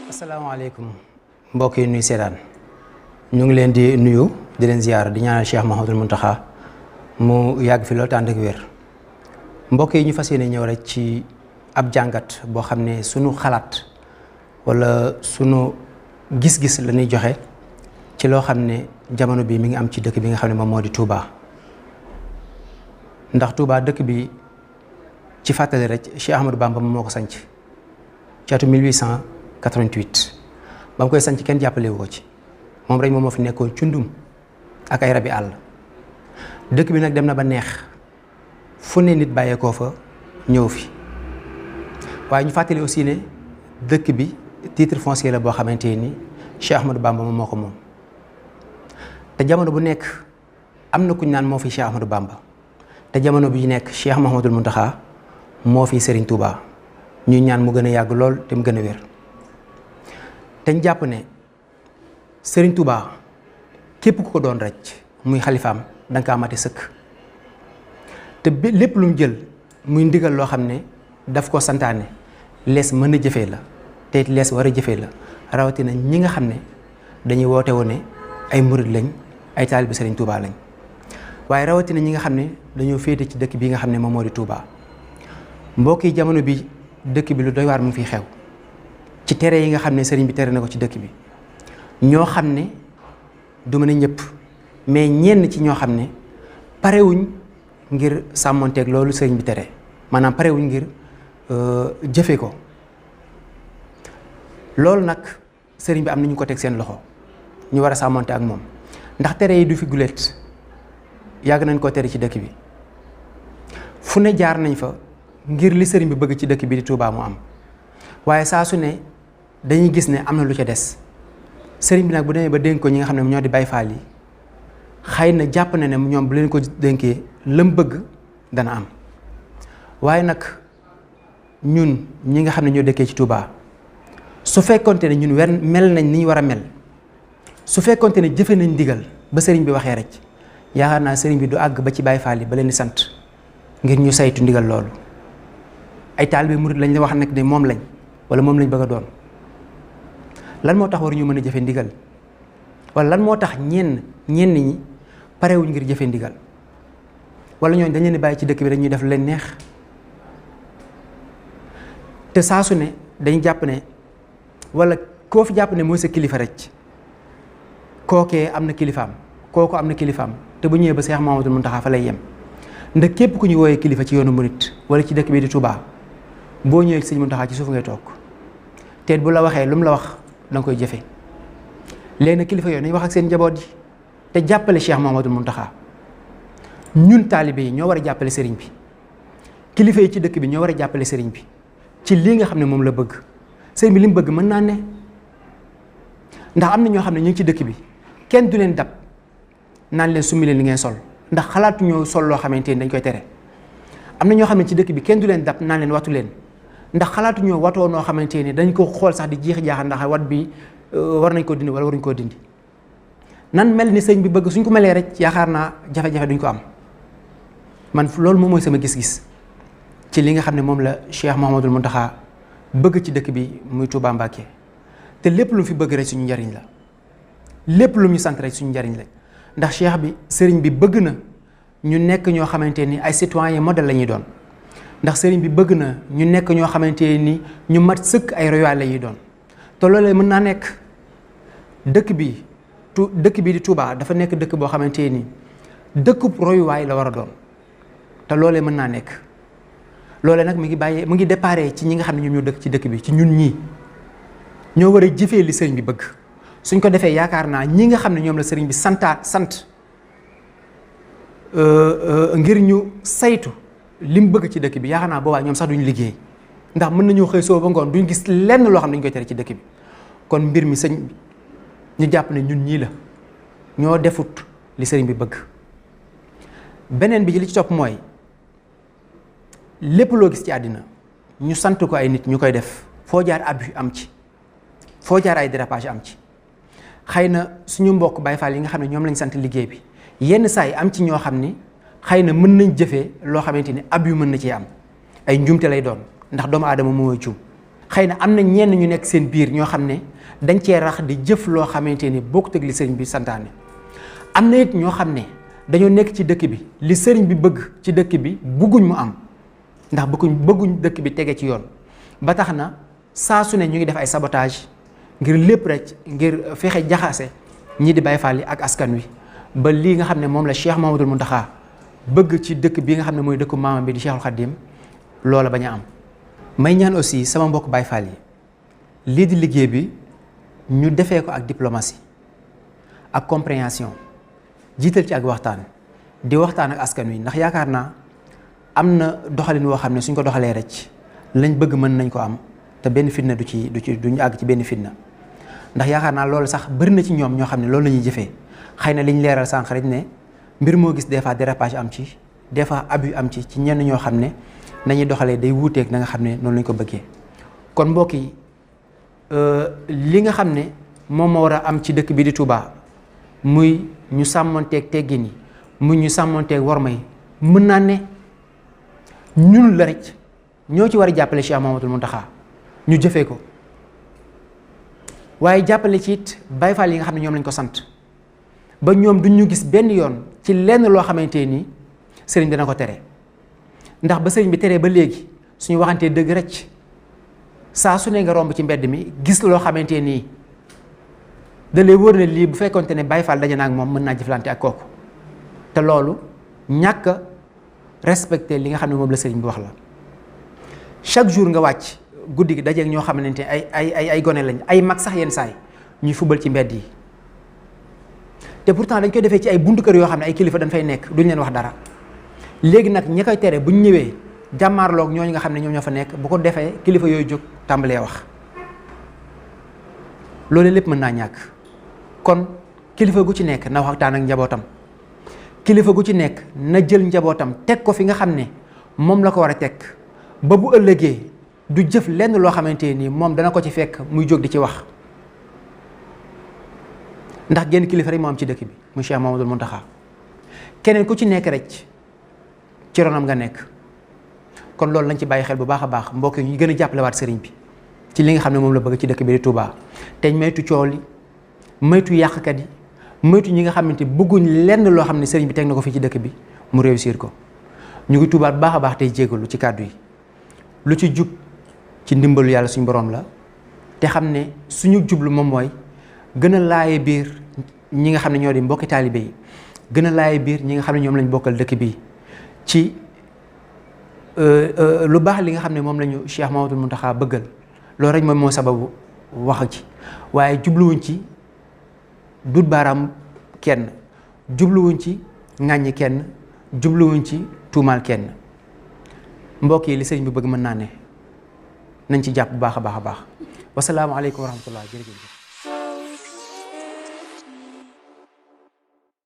asalaamaaleykum mbokk yi nuy seetaan ñu ngi leen di nuyu di leen ziyaar di ñaanal Cheikh Mouhamadoul Mountakha mu yàgg fi loolu tànd ak wér mbokk yi ñu fas yéene ñëw rek ci ab jàngat boo xam ne sunu xalaat wala sunu gis-gis la ñuy joxe ci loo xam ne jamono bi mi ngi am ci dëkk bi nga xam ne moom moo di Touba ndax Touba dëkk bi ci fàttali rek Cheikh Ahmadou Bamba moo ko sanc ci atu 1888 ba mu koy sanc kenn jàppale wu ko ci moom rek moom moo fi nekkoon cundum ak ay rabi àll dëkk bi nag dem na ba neex fu ne nit bàyyeekoo fa ñëw fi waaye ñu fàttali aussi ne dëkk bi titre foncier la boo xamante ni Cheikh Ahmadou Bamba moom moo ko moom te jamono bu nekk am na kuñ naan moo fi Cheikh Ahmadou Bamba te jamono bi nekk Cheikh Mouhamadoul Mountakha moo fi Serigne Touba ñuy ñaan mu gën a yàgg lool te mu gën a wér te ñu jàpp ne Serigne Touba képp ku ko doon rek muy xalifaam da nga kaa mate sëkk te lépp lu mu jël muy ndigal loo xam ne daf ko santaane lees mën a jëfee la te it lees war a jëfee la rawatina ñi nga xam ne dañuy woote woon ne ay murid lañ ay taalibe Serigne Touba lañ waaye rawatina ñi nga xam ne dañoo féete ci dëkk bi nga xam ne moom moo di Touba mbokk yi jamono bi dëkk bi lu doy waar mu ngi fiy xew ci tere yi nga xam ne sëriñ bi tere na ko ci dëkk bi ñoo xam ne du mën a ñëpp mais ñenn ci ñoo xam ne parewuñ ngir sàmmonteeg loolu sëriñ bi tere maanaam parewuñ ngir jëfe ko loolu nag sëriñ bi am na ñu ko teg seen loxo ñu war a sàmmonte ak moom ndax tere yi du fi guléet yàgg nañ koo tere ci dëkk bi fu ne jaar nañ fa ngir li sëriñ bi bëgg ci dëkk bi di Touba mu am waaye saa su ne dañuy gis ne am na lu ca des sëriñ bi nag bu demee ba dénk ko ñi nga xam ne ñoo di Baay Faal yi xëy na jàpp na ne ñoom bu leen ko dénkee lam bëgg dana am waaye nag ñun ñi nga xam ne ñoo dëkkee ci Touba su fekkonte ne ñun mel nañ ni ñu war a mel su fekkonte ne jëfe nañ ndigal ba sëriñ bi waxee rek yaakaar naa sëriñ bi du àgg ba ci Baay Faal yi ba leen di sant ngir ñu saytu ndigal loolu ay taalibe murid lañ la wax nag ne moom lañ wala moom lañ bëgg a doon lan moo tax war ñu mën a jëfe ndigal wala lan moo tax ñenn ñi parewuñ ngir jëfe ndigal wala ñooñu dañ leen di bàyyi ci dëkk bi dañuy def lu leen neex te saa su ne dañu jàpp ne wala koo fi jàpp ne mooy sa kilifa rek kookee am na kilifaam kooku am na kilifaam te bu ñëwee ba Cheikh Mouhamadoul Mountakha fa lay yem ndax képp ku ñu wooyee kilifa ci yoonu murit wala ci dëkk bi di Touba boo ñëwee ci Sëñ Mountakha ci suuf ngay toog te bu la waxee lu mu la wax da nga koy jëfe léegi nag kilifa yooyu nañ wax ak seen njaboot yi te jàppale Cheikh Mouhamadoul Mountakha ñun taalibe yi ñoo war a jàppale sëriñ bi kilifa yi ci dëkk bi ñoo war a jàppale sëriñ bi ci lii nga xam ne moom la bëgg sëriñ bi li mu bëgg mën naa ne ndax am na ñoo xam ne ñu ngi ci dëkk bi kenn du leen dab naan leen summi leen li ngeen sol ndax xalaatu ñoo sol loo xamante ni dañ koy tere am na ñoo xam ne ci dëkk bi kenn du leen dab naan leen watu leen ndax xalaatu ñoo watoo noo xamante ni dañ ko xool sax di jeex jaaxal ndax wat bi war nañ koo dindi wala waruñ koo dindi nan mel ni sëñ bi bëgg suñ ko melee rek yaakaar naa jafe-jafe duñ ko am man loolu moom mooy sama gis-gis ci li nga xam ne moom la Cheikh Mouhamadoul Mountakha bëgg ci dëkk bi muy Touba Mbacké te lépp lu mu fi bëgg rek suñu njariñ la lépp lu mu ñu sant rek suñu njariñ la ndax Cheikh bi sëriñ bi bëgg na ñu nekk ñoo xamante ni ay citoyen modèle la ñuy doon ndax sëriñ bi bëgg na ñu nekk ñoo xamante ni ñu mat sëkk ay royuwaay la ñuy doon te loolee mën naa nekk dëkk bi di Touba dafa nekk dëkk boo xamante ni dëkkub royuwaay la war a doon te loolee mën naa nekk loolee nag mu ngi déparé ci ñi nga xam ne ñoom ñoo dëkk ci dëkk bi ci ñun ñii ñoo war a jëfee li sëriñ bi bëgg suñ ko defee yaakaar naa ñi nga xam ne ñoom la sëriñ bi sant ngir ñu saytu li mu bëgg ci dëkk bi yaakaar naa boobaa ñoom sax duñu liggéey ndax mën nañoo xëy soo ba ngoon duñ gis lenn loo xam ne dañ koy tere ci dëkk bi kon mbir mi sëñ bi ñu jàpp ne ñun ñii la ñoo defut li sëriñ bi bëgg beneen bi ci li ci topp mooy lépp loo gis ci àddina ñu sant ko ay nit ñu koy def foo jaar abus am ci foo jaar ay dérapage am ci xëy na suñu mbokk Baay Faal yi nga xam ne ñoom lañ sant liggéey bi yenn saa yi am ci ñoo xam ni xëy na mën nañ jëfee loo xamante ni abus mën na ci am ay njuumte lay doon ndax doomu aadama mooy juum xëy na am na ñenn ñu nekk seen biir ñoo xam ne dañ cee rax di jëf loo xamante ni bokkut ak li sëriñ bi santaane. am na it ñoo xam ne dañoo nekk ci dëkk bi li sëriñ bi bëgg ci dëkk bi bëgguñ mu am ndax bëgguñ dëkk bi tege ci yoon ba tax na saa su ne ñu ngi def ay sabotage ngir lépp rek ngir fexe jaxase ñi di Baay Faal yi ak askan wi ba lii nga xam ne moom la Cheikh Mouhamadoul Mountakha bëgg ci dëkk bi nga xam ne mooy dëkku maamam bi di Cheikhul Khadim loola bañ a am. may ñaan aussi sama mbokk Baay Faal yi lii di liggéey bi ñu defee ko ak diplomatie ak compréhension jiital ci ak waxtaan di waxtaan ak askan wi ndax yaakaar naa am na doxalin woo xam ne suñ ko doxalee rek lañ bëgg mën nañ ko am te benn fitna duñu àgg ci benn fitna ndax yaakaar naa loolu sax bëri na ci ñoom ñoo xam ne loolu la ñuy jëfee xëy na liñ leeral sànq rek ne mbir moo gis des fois dérapage am ci des fois abus am ci ñenn ñoo xam ne nañuy doxalee day wuuteeg na nga xam ne noonu lañ ko bëggee. kon mbokk yi li nga xam ne moom moo war a am ci dëkk bi di Touba muy ñu sàmmonteeg teggin yi muy ñu sàmmonteeg worma yi mën naa ne ñun la rek ñoo ci war a jàppale Cheikh Mouhamadoul Mountakha ñu jëfee ko waaye jàppale ci it Baay Faal yi nga xam ne ñoom lañ ko sant ba ñoom duñ ñu gis benn yoon ci lenn loo xamante ni sëriñ dina ko tere ndax ba sëriñ bi teree ba léegi suñu waxantee dëgg rek saa su ne nga romb ci mbedd mi gis loo xamante nii da lay wóor ne lii bu fekkonte ne Baay Faal daje na ak moom mën naa jëflante ak kooku te loolu ñàkk a respecté li nga xam ne moom la sëriñ bi wax la chaque jour nga wàcc guddi gi dajeeg ñoo xamante ne ay gone lañ ay mag sax yenn saay ñuy fubal ci mbedd yi te pourtant dañ koy defee ci ay buntu kër yoo xam ne ay kilifa dañ fay nekk duñ leen wax dara léegi nag ñi koy tere buñ ñëwee jàmmaarloog ñooñu nga xam ne ñoom ñoo fa nekk bu ko defee kilifa yooyu jóg tàmbalee wax loolu lépp mën naa ñàkk kon kilifa gu ci nekk na waxtaan ak njabootam kilifa gu ci nekk na jël njabootam teg ko fi nga xam ne moom la ko war a teg ba bu ëllëgee du jëf lenn loo xamante ni moom dana ko ci fekk muy jóg di ci wax ndax genn kilifa rek moo am ci dëkk bi mu Cheikh Mouhamadoul Mountakha keneen ku ci nekk rek ci ronam nga nekk kon loolu lañ ci bàyyi xel bu baax a baax mbokk yi ñu gën a jàppalewaat sëriñ bi ci li nga xam ne moom la bëgg ci dëkk bi di Touba te maytu coow li maytu yàqkat yi maytu ñi nga xamante bëgguñ lenn loo xam ne sëriñ bi teg na ko fii ci dëkk bi mu réussir ko ñu ngi tuubaat bu baax a baax tey jégalu ci kàddu yi lu ci jub ci ndimbalu yàlla suñu borom la te xam ne suñu jublu moom mooy gën a laaye biir ñi nga xam ne ñoo di mbokki taalibe yi gën a laaye biir ñi nga xam ne ñoom lañ bokkal dëkk bi ci lu baax li nga xam ne moom la ñu Cheikh Mouhamadoul Mountakha bëggal loolu rek moom moo sababu wax ci waaye jubluwuñ ci dut baaraam kenn jubluwuñ ci ŋàññi kenn jubluwuñ ci tuumaal kenn mbokk yi li sëriñ bi bëgg mën naa ne nañ ci jàpp bu baax a baax a baax wasalaamaaleykum wa rahmatullah jërëjëf